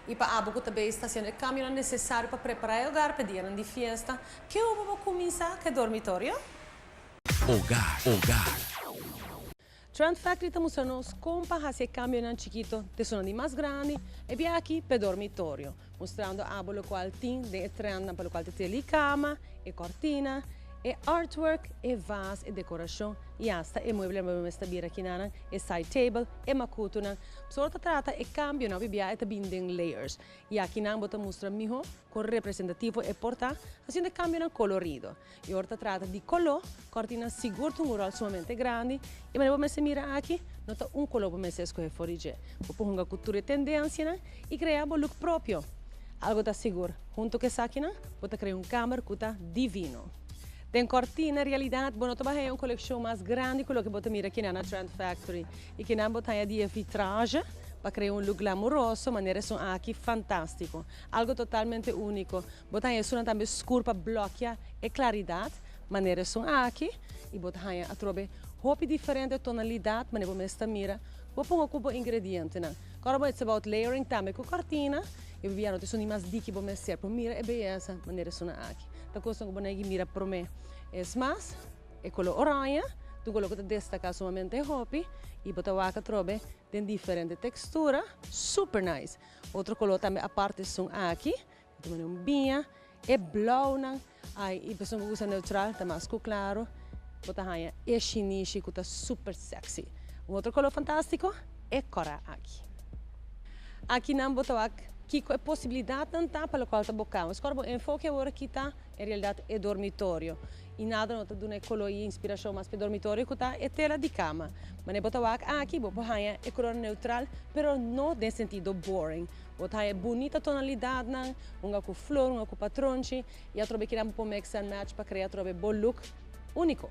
Y pa abo cu tambe ta haciendo e cambio necesario pa prepara e hogar pa dia di fiesta, cu bo ta cuminsa cu dormitorio? Hogar, hogar. Trend Factory ta mustrando nos con pa haci cambio chikito, di esun mas grandi, y bin aki pa dormitorio, mustrando abo locual tin di trend pa locual tin cama, e cortina, e artwork, e vaas, e decoracion y hasta e mueble cu ta bira aki na e side table, e macuto nan. So ta trata e cambio na bibia e bin den layers. Y aki nan bo ta mustra miho con representativo e por ta, haciendo cambio na colorido. Y ora ta trata di color, cortina sigur tin un rol sumamente grandi. Y manera bo mira aki, no ta un color pa bo scoge for di. Bo por hunga cu tur tendencia nan, y crea un look propio. Algo ta sigur. Hunto cu esaki nan, bo ta crea un camber cu ta divino. Den cortina, realidad, bo no ta un coleccion mas grandi cu loke bo ta mira aki na Trend Factory. Y aki nan bo tin di vitrage pa crea un look glamoroso, manera esun aki fantastico. Algo totalmente unico. Bo tin esun tambe scur pa blokea e claridad, manera esun aki. Y bo tin atrobe hopi diferente tonalidad, manera bo ta mira. Bo por hunga cu ingrediente nan. Awor, it's about layering tambe cu cortina. Y bia no tin mas diki bo mester, pa mira e beyesa, manera esun aki. Ta cos cu bo mira prome. Es mas, e color oranje, tur color cu ta destaca sumamente hopi y bo ta wak atrobe den diferente textura, super nice. Otro color tambe aparte esun aki, tambe un biña, e blauw nan, ai, y persona cu usa neutral, ta mas claro, bo ta haya e shinishi cu ta super sexy. Un otro color fantastico e cora aki. Aki nan bo ta wak kico e posibilidad nan ta pa locual ta bo cama. Awor bo enfoke awor aki ta, en realidad, e dormitorio. Y nada no ta duna color y inspiracion mas pa dormitorio cu ta e tela di cama. Mas bo ta wak aki, bo por haya e color neutral, pero no den sentido boring. Bo ta haya bunita tonalidad nan, un cu flor, un cu patronchi, y atrobe cu por mix and match pa crea atrobe bo look unico.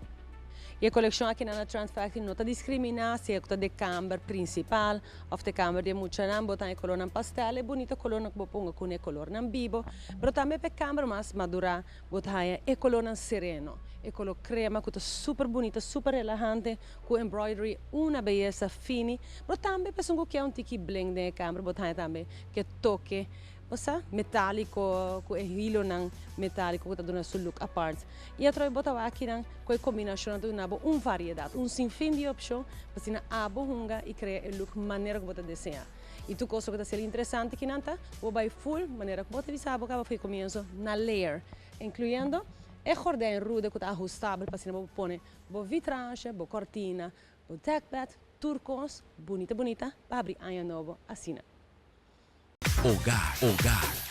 Y e coleccion aki na Trend Factory no ta discrimina si ta di camber principal of di camber di mucha, bo ta color nan pastel, e bunita color nan bo hunga cu e color nan bibo, pero tambe pa camber mas madura, bo ta haya e color nan sereno, e color crema cu ta super bunita, super relahante, cu embroidery, un beyesa fini, pero tambe pa esun cu un tiki bling den camber, bo ta haya tambe cu toque osea, metalico, cu hilo nan metalico cu ta duna su look apart. Y atrobe bo ta aki nan cu e combinacion ta duna un variedad, un sinfin di opcion, pa asina abo hunga y crea e look manera cu bo ta desea. Y tur cos cu ta ser interesante aki nan ta, bo bay full manera cu bo ta bisa caba for di comienso na layer, incluyendo e gordijn rude cu ta ajustabel pa asina bo pone bo vitrage, bo cortina, bo dekbed, tur cos, bunita bunita, pa habri aña nobo asina. Hogar, hogar.